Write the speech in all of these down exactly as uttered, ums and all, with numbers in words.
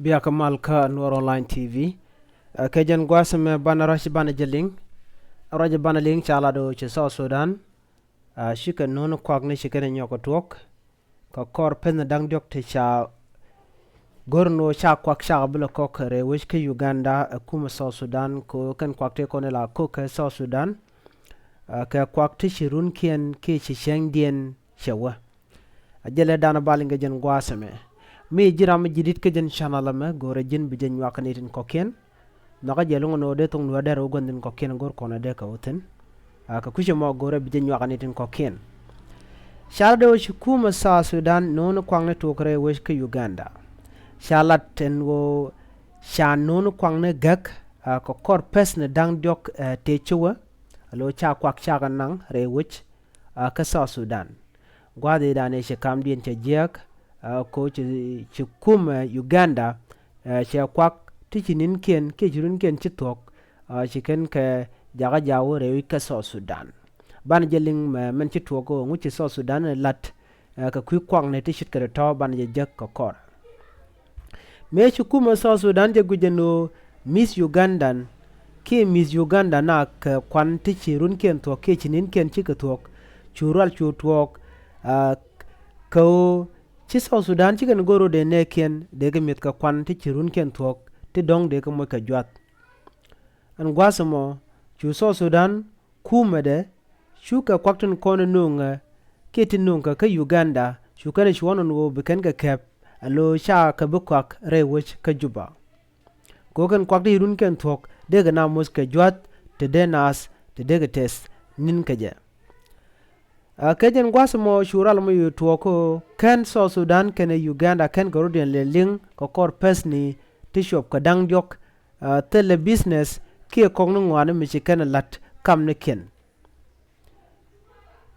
Bia kä mal kä Nuɔr Online T V. Ɛ, kɛ jɛn gua̱a̱th ɛmɛ banɛ ruac banɛ jɛ liŋ. Ruac banɛ liŋ ca lat ɣöö ci South Sudan, ɛ, cikɛ no̱o̱ŋ kuakni ci kɛn ɛ nyɔk ɛ tuɔɔk. Kɛ kɔr pɛn da̱ŋ diɔ̱k ti ca go̱r ni ɣöö ca kuak cakɛ bi lɛ kɔk rɛy wec kä Uganda, ɛ, kumɛ South Sudan kɛ ɣöö kɛn kuak tëë kɔn la kɔk kɛ South Sudan. Ɛ, kɛ kuak ti ci runkiɛn kiɛ ci cäŋdiɛn cɛ wä. A jɛlɛ danɛ bal in kɛ jɛn gua̱a̱th ɛmɛ. Mi ji̱ ram mi ji̱ di̱t kä jɛn channel ɛmɛ, go̱rɛ ji̱n bi jɛ nyuak ni tin kɔ̱kiɛn. Nhɔkä jɛ luŋ ni ɣöö dee thok Nuäär dee rɛw gua̱n tin kɔ̱kiɛn go̱r kɔn ɛ dee kɛ wä thi̱n. A, kɛ kui̱c ɛmɔ go̱rɛ bi jɛ nyuak ni tin kɔ̱kiɛn. Ca lat ɣöö ci kumɛ South Sudan no̱o̱ŋ kuakni tuɔɔk rɛy wec kä Uganda. Ca lat ɛn ɣöö ca no̱o̱ŋ kuakni gäk, a, kɛ kɔr pɛsni da̱ŋ diɔ̱k, ɛ, tëë ci wä. Alo ca kuak cakɛ naŋ rɛy wec, a, kä South Sudan. Gua̱a̱th i̱ danɛ ci kamdiɛn cɛ jiääk, a, kɛ ɣöö ci, ci kumɛ Uganda, ɛ, cɛ kuak ti ci ni̱nkiɛn kiɛ ci runkiɛn ci thuɔ̱k, a, ci kɛn kɛ jakä jaw rɛy wec kä South Sudan. Banɛ jɛ liŋ mɛ mɛn ci tuɔɔk ɣöö ŋu ci South Sudan ɛ lat, ɛ, kɛ kui̱ kuakni ti ce̱tkɛ tɔ̱tɔ̱ banɛ jɛ jek kɛ kɔr. Mëë ci kumɛ South Sudan jɛ guic ɛn ɣöö Miss Ugandan kiɛ Miss Uganda na kɛ kuan ti ci runkiɛn thuɔ̱k kiɛ ci ni̱nkiɛn cikɛ thuɔ̱k, cu rual cu tuɔɔk, a, kɛ ɣöö ci South Sudan cikɛn go̱r ɣöö dee nɛɛkiɛn dee kɛ mi̱eth kɛ kuan ti ci runkiɛn thuɔ̱k ti dɔ̱ŋ dee kɛ moc kɛ juath. Ɛn gua̱a̱th ɛmɔ cu South Sudan kumɛdɛ cukɛ kuak tin kɔn ɛ no̱o̱ŋɛ kiɛ tin no̱o̱ŋkɛ kä Uganda, cu kɛn ɛ cuɔ̱ɔ̱n ɛn ɣöö bi kɛn kɛ kɛp, alo ca kɛ bi kuak rɛy wec kä Juba. Kɛ ɣöö kɛn kuak ti ci runkiɛn thuɔ̱k dee kɛ na moc kɛ juath ti dee naath ti dee kɛ tɛth ni̱n kɛ jɛ. A, kɛ jɛn gua̱a̱th ɛmɔ cu rual ɛmɔ cu tuɔɔk ɣöö kɛn South Sudan kɛnɛ Uganda kɛn kɛ rɔ̱diɛn lɛ liŋ kɛ kɔr pɛsni ti cuɔp kɛ da̱ŋ diɔ̱k, a, thilɛ business kiɛ kɔk ni ŋɔaani mi ci kɛn ɛ la̱t kamnikiɛn.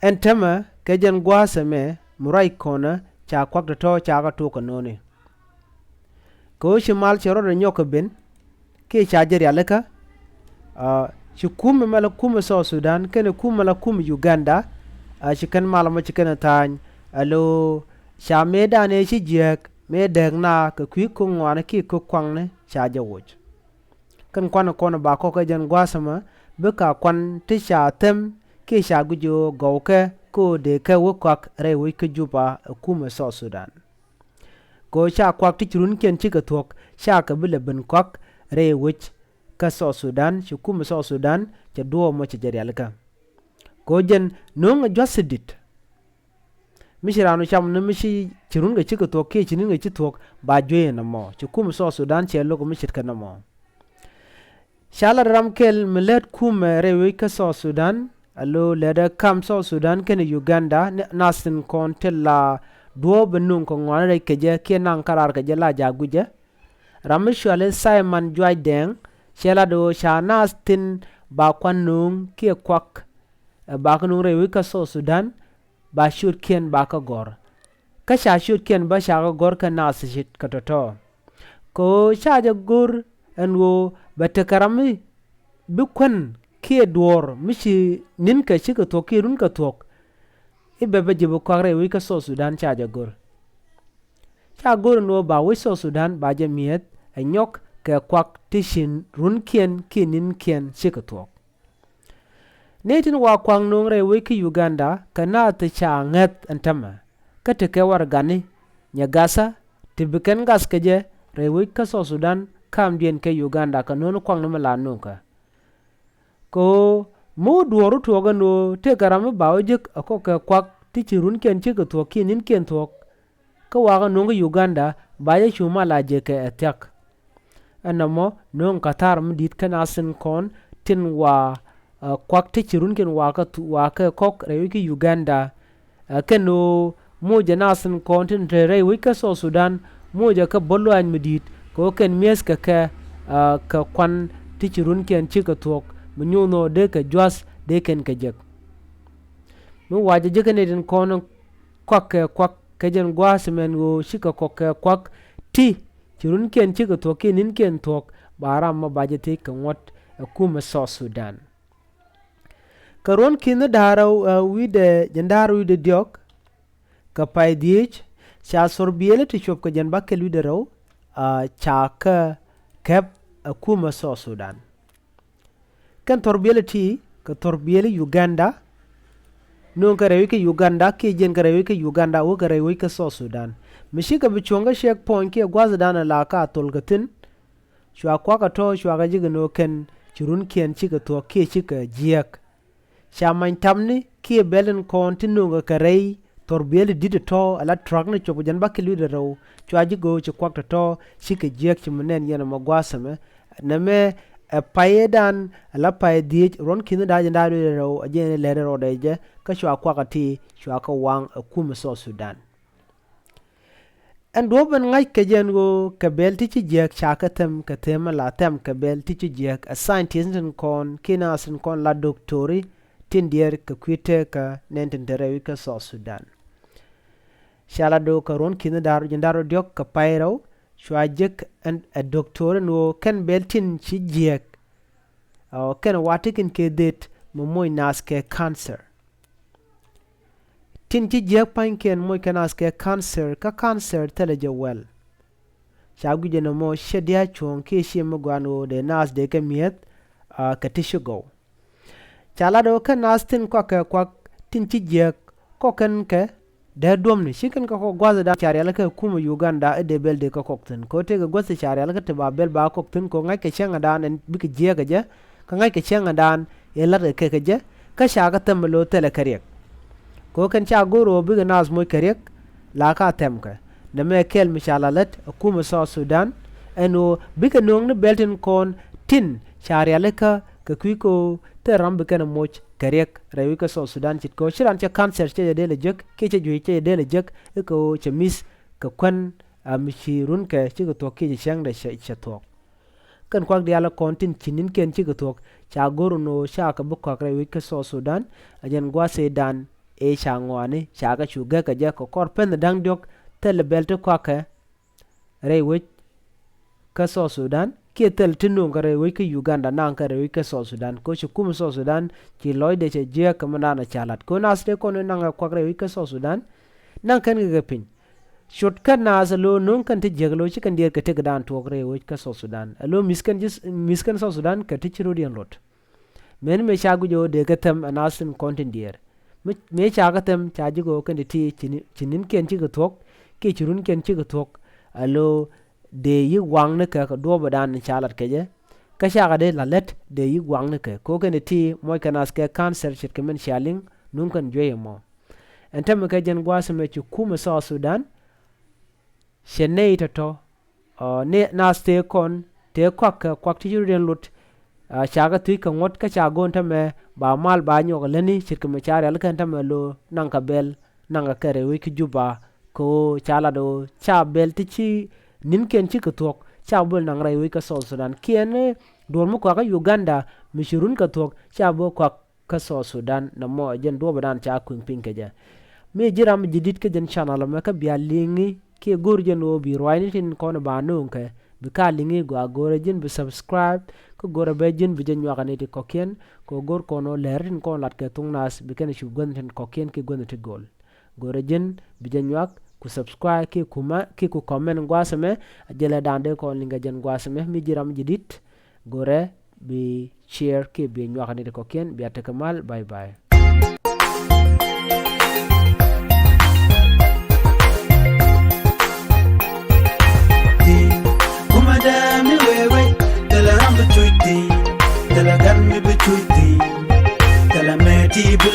Ɛn täämɛ kɛ jɛn gua̱a̱th ɛmɛ mi ruac kɔnä ca kuak tɔ̱tɔ̱ ca kɛ tuɔɔk kɛ no̱o̱ni. Kɛ ɣöö ci mal cɛ rɔɔdɛ nyɔk kɛ ben kiɛ ca jɛ rialikä, a, ci kumɛ mɛ la kumɛ South Sudan kɛnɛ kumɛ la kumɛ Uganda, a, ci kɛn mal ɛmɔ ci kɛn ɛ tha̱a̱ny, alo ca mëëdan ëë ci jiääk mëë dääk na kɛ kui̱ ko̱k ŋɔaani kiɛ ko̱k kuakni ca jɛ woc. Kɛn kuan kɔn ba kɔk kä jɛn gua̱a̱th ɛmɛ bikɛ kuan ti ca thɛm kiɛ ca guic ɣöö gɔwkɛ kɛ ɣöö dee kɛ wä kuak rɛy wec kä Juba ɛ kumɛ South Sudan. Kɛ ɣöö ca kuak ti ci runkiɛn cikɛ thuɔ̱k ca kɛ bi lɛ ben kuak rɛy wec kä South Sudan, ci kumɛ South Sudan cɛ duɔ̱ɔ̱p mɔ cɛ jɛ rialikä. Kɛ ɣöö jɛn no̱o̱ŋ ɛ jua̱th ti di̱t. Mi ci raan ɔ cam ni mi ci, ci runkɛ cikɛ thuɔ̱k kiɛ ci ni̱nkɛ ci thuɔ̱k ba juey ɛn ɛmɔ, ci kumɛ South Sudan cɛ lo̱k mi ce̱tkɛ ɛn ɛmɔ. Ca lat ram kɛl mi lät kumɛ rɛy wec kä South Sudan, alo lät ɛ kam South Sudan kɛnɛ Uganda, ni, naath tin kɔn ti la duɔ̱ɔ̱p ɛ no̱o̱ŋ kɛ ŋɔaani rɛc kɛ jɛ kiɛ naŋ kä raar kɛ jɛ la jaak guicɛ. Ram mi cɔali Simon Juac Dɛŋ cɛ lat ɣöö ca naath tin ba kuan no̱o̱ŋ kiɛ kuak, ɛ, ba kɛ no̱o̱ŋ rɛy wec kä South Sudan, ba ciötkiɛn ba kɛ gɔ̱r. Kä ca ciötkiɛn bä ca kɛ gɔ̱r kɛ naath ce̱tkɛ tɔ̱tɔ̱. Kɛ ɣöö ca jɛ go̱r ɛn ɣöö bɛ tekɛ ram mi bi kuän kiɛ duɔ̱ɔ̱r mi ci ni̱nkɛ cikɛ thuɔ̱k kiɛ runkɛ thuɔ̱k. I̱ bɛ bä ji̱ bi kuak rɛy wec kä South Sudan ca jɛ go̱r. Ca go̱r ɛn ɣöö ba wec South Sudan ba jɛ mi̱eth ɛ nyɔk kɛ kuak ti ci runkiɛn kiɛ ni̱nkiɛn cikɛ thuɔ̱k. Nɛy tin wa kuak no̱o̱ŋ rɛy wec kä Uganda kɛ naath ti ca ŋäth ɛn täämɛ, kä tekɛ warɛgani nyɛ gathä ti bi kɛn gath kɛ jɛ rɛy wec kä South Sudan kamdiɛn kɛ Uganda kɛ no̱o̱ŋ kuakni mi la no̱o̱ŋkɛ. Kɛ ɣöö mi wä duɔ̱ɔ̱r wä tuɔɔk ɛn ɣöö tëëkɛ ram mi ba wä jek ɛ kɔk kɛ kuak ti ci runkiɛn cikɛ thuɔ̱k kiɛ ni̱nkiɛn thuɔ̱k. Kä wakä no̱o̱ŋ kä Uganda ba jɛ cu mal a jekɛ ɛ thia̱k. Ɛn nɔmɔ no̱o̱ŋ kɛ tha̱a̱r mi di̱i̱t kä naath tin kɔn tin wa, ɛ, kuak ti ci runkiɛn wakä thu-, wakä kɔk rɛy wec kä Uganda. Ɛ, kɛn ɣöö mocɛ naath tin kɔn tin te rɛy wec kä South Sudan, mocɛ kä bä luaac mi di̱i̱t kɛ ɣöö kɛn mi̱eth kɛ kɛ, ɛ, kɛ kuan ti ci runkiɛn cikɛ thuɔ̱k mi nyuuth nɔ dee kɛ jua̱th dee kɛn kɛ jek. Mi wa jɛ jek kɛn nɛy tin kɔn kɔak kɛ kuak kɛ jɛn gua̱a̱th mɛn ɣöö cikɛ kɔk kɛ kuak ti ci runkiɛn cikɛ thuɔ̱k kiɛ ni̱nkiɛn thuɔ̱k ba ram mɔ ba jɛ thiec kɛ ŋuɔ̱t ɛ kumɛ South Sudan. Kɛ ruɔ̱n ki̱n ni da̱ŋ rɛw, ɛ, wi̱cdɛ, jiɛn da̱ŋ rɛw wi̱cdɛ diɔ̱k kɛ pay dhieec, ca thor biëëlä ti cuɔp kɛ jiɛn bäkɛl wi̱cdɛ rɛw, ca kä kɛp ɛ kumɛ South Sudan. Kɛn thɔrbiɛli ti kɛ thɔrbiɛli Uganda. Nööŋ kɛ rɛy wec kä Uganda kiɛ jiɛn kɛ rɛy wec kä Uganda wä kɛ rɛy wec kä South Sudan. Mi cikɛ bi cuɔ̱ŋ kä checkpoint kiɛ gua̱thdan ala ka thol kɛ thi̱n. Cua kuak ɛ tɔ̱ cua kɛ ji̱ kɛ nööŋ kɛn ci runkiɛn cikɛ thuɔ̱k kiɛ cikɛ jiääk. Ca many tamni kiɛ bɛl in kɔn ti nööŋkɛ kɛ rɛy thɔrbiɛli di̱t ɛ tɔ̱ ala truck ni cop kɛ jɛn bakɛ lui̱t ɛ rɛw. Cua ji̱ go̱o̱k ci kuak tɔ̱tɔ̱ cikɛ jiääk ci mi nɛn yɛn ɛmɔ gua̱a̱th ɛmɛ. Nɛmɛ ɛ paydan ala pay dhieec ruɔ̱n ki̱n da̱a̱ jɛn da̱a̱ lui̱t ɛ rɛw ɛ jɛn in lɛr ɛ rɔɔdɛ jɛ kä cua kuak ɛ ti cua kɛ waŋ ɛ kumɛ South Sudan. Ɛn duɔ̱ɔ̱p ɛn ŋa̱c kɛ jɛn ɣöö kɛ bɛl ti ci jiääk ca kɛ thɛm kɛ thɛm ala thɛm kɛ bɛl ti ci jiääk ɛ scientist tin kɔn kiɛ nurse tin kɔn la doktori tin diɛɛr kɛ kui̱ tëëkä nɛn tin te rɛy wec kä South Sudan. Ca la do̱o̱k kɛ ruɔ̱n ki̱n da̱r ji̱n da̱r diɔ̱k kɛ pay rɛw cua jek ɛn ɛ doktori ɛn ɣöö kɛn bɛl tin ci jiääk ɔ kɛn wa tikin kɛ dhet mi moc naath kɛ cancer. Tin ci jiääk pa̱nykiɛn moc kɛ naath kɛ cancer kä cancer thilɛ jɛ wɛl. Ca guic ɛn ɛmɔ cɛ dia̱a̱c cuɔ̱ɔ̱ŋ kiɛ ciɛ mi gɔaa ɛn ɣöö dee naath dee kɛ mi̱eth kɛ ti ci gɔw. Ca lat ɣöö kɛn naath tin kɔakɛ kuak tin ci jiääk kɔk kɛn kɛ dee duɔ̱mni ci kɛn kɛ kɔk gua̱thdan ca rialikä kumɛ Uganda i̱ dee bɛl dee kɛ kɔk thi̱n kɛ ɣöö tëëkɛ gua̱th ca rialikä ti ba bɛl ba kɔk thi̱n kɛ ɣöö ŋa̱ckɛ cäŋdan ɛn bikɛ jiääk kɛ jɛ. Kä ŋa̱ckɛ cäŋdan ëë latkɛ kɛ kɛ jɛ kä ca kɛ thɛm ɛ lo̱o̱ thilɛ kɛ riɛk. Kɛ ɣöö kɛn ca go̱r ɣöö bikɛ naath moc kɛ riɛk la ka thɛmkɛ. Nɛmɛ kɛl mi ca la lät ɛ kumɛ South Sudan ɛn ɣöö bikɛ nööŋni bɛl tin kɔn tin ca rialikä kɛ kui̱ kɛ ɣöö thil ram bi kɛn ɛ moc kɛ riɛk rɛy wec kä South Sudan ce̱tkɛ ɣöö ci ran cɛ cancer cɛ jɛ dee lɛ jek kiɛ cɛ juec cɛ jɛ dee lɛ jek i̱ kɛ ɣöö cɛ mi̱th kɛ kuän a mi ci runkɛ cikɛ thuɔ̱k kiɛ ci cäŋdɛ cɛ thuɔ̱k. Kɛn kuak diaal kɔn tin ci ni̱nkiɛn cikɛ thuɔ̱k ca go̱r ɛn ɣöö ca kɛ bi kɔak rɛy wec kä South Sudan. A jɛn gua̱a̱th ëëdan ëë ca ŋɔaani ca kɛ cu gäk kɛ jɛ kɛ kɔr pɛn da̱ŋ diɔ̱k thilɛ bɛl ti kɔakɛ rɛy wec kä South Sudan kiɛ thil ti nööŋkɛ rɛy wec kä Uganda naŋkɛ rɛy wec kä South Sudan kɛ ɣöö ci kumɛ South Sudan ci lɔcdɛ cɛ jiääk kɛ mindan ɛ ca la̱t kɛ ɣöö naath tëë kɔn ëë naŋkɛ kuak rɛy wec kä South Sudan. Naŋ kɛn kɛ kɛ piny. Cot kä naath ɛ lo̱o̱ no̱o̱ŋ kɛn ti jiäk ɛ lo̱o̱ ci kɛn diɛɛr kɛ tëkdan tuɔɔk rɛy wec kä South Sudan ɛ lo̱o̱ mi̱th kɛn ji̱ mi̱th kɛn South Sudan kɛ ti ci rot yɛn luɔt. Mɛn mëë ca guic ɣöö dee kɛ thɛm ɛ naath tin kɔn tin diɛɛr. Mëë ca kɛ thɛm ca ji̱ ɣöö kɛn ti ti ci ni̱nkiɛn cikɛ thuɔ̱k kiɛ ci runkiɛn cikɛ thuɔ̱k. Ɛ lo̱o̱ dee yi̱k waŋnikɛ kɛ duɔ̱ɔ̱pädan ca lat kɛ jɛ. Kä cakɛ dee la lät dee yi̱k waŋnikɛ kɛ ɣöö kɛn ti ti muɔckɛ naath kɛ cancer ce̱tkɛ min cia liŋ. Nuŋ kɛn juey ɛmɔ. Ɛn tämɛ kɛ jɛn gua̱a̱th ɛmɛ ci kumɛ South Sudan. Cɛ nɛy tɔ̱tɔ̱ ɔ ni naath tëë kɔn tëë kuak kɛ kuak ti ci rut yɛn lut. Ca kɛ thui̱c kɛ ŋuɔ̱t kä ca go̱o̱n tämɛ ba mal ba nyuɔk lätni ce̱tkɛ mi ca rialikä ɛn tämɛ lo̱ naŋkɛ bɛl naŋkɛ kɛ rɛy wec kä Juba. Kɛ ɣöö ca lat ɣöö ca bɛl ti ci ni̱nkiɛn cikɛ thuɔ̱k ca böl naŋ rɛy wec kä South Sudan kiɛn duɔ̱ɔ̱r mi kɔakä Uganda mi ci runkɛ thuɔ̱k ca bä kuak kä South Sudan nɔmɔ ɛ jɛn duɔ̱ɔ̱pädan ca kui̱ŋ piny kɛ jɛ. Mi ji̱ ram ji̱ di̱t kä jɛn channel ɛmɛ kä bia liŋi kiɛ go̱r jɛn ɣöö bi ruaacni tin kɔn ba nööŋkɛ bi ka liŋi gɔaa go̱rɛ ji̱n bi subscribe kä go̱rɛ bɛ ji̱n bi jɛ nyuak ni ti kɔ̱kiɛn. Kɛ ɣöö go̱r kɔn ɣöö lɛr tin kɔn lat kɛ thuŋ naath bi kɛn cu guänh tin kɔ̱kiɛn kiɛ guänh ti gööl. Go̱rɛ ji̱n bi jɛ nyuak ku subscribe kiɛ ku comment gua̱a̱th ɛmɛ. A jɛlɛ da̱a̱n dee kɔn liŋ kɛ jɛn gua̱a̱th ɛmɛ mi ji̱ ram ji̱ di̱t. Go̱rɛ bi share kiɛ bi nyuak ni ti kɔ̱kiɛn bia tekɛ mal. Bye bye. Kumɛ dee mi wee wee tɛlɛ ram bi cuc ti tɛlɛ gan mi bi cuc ti tɛlɛ mɛ ti bi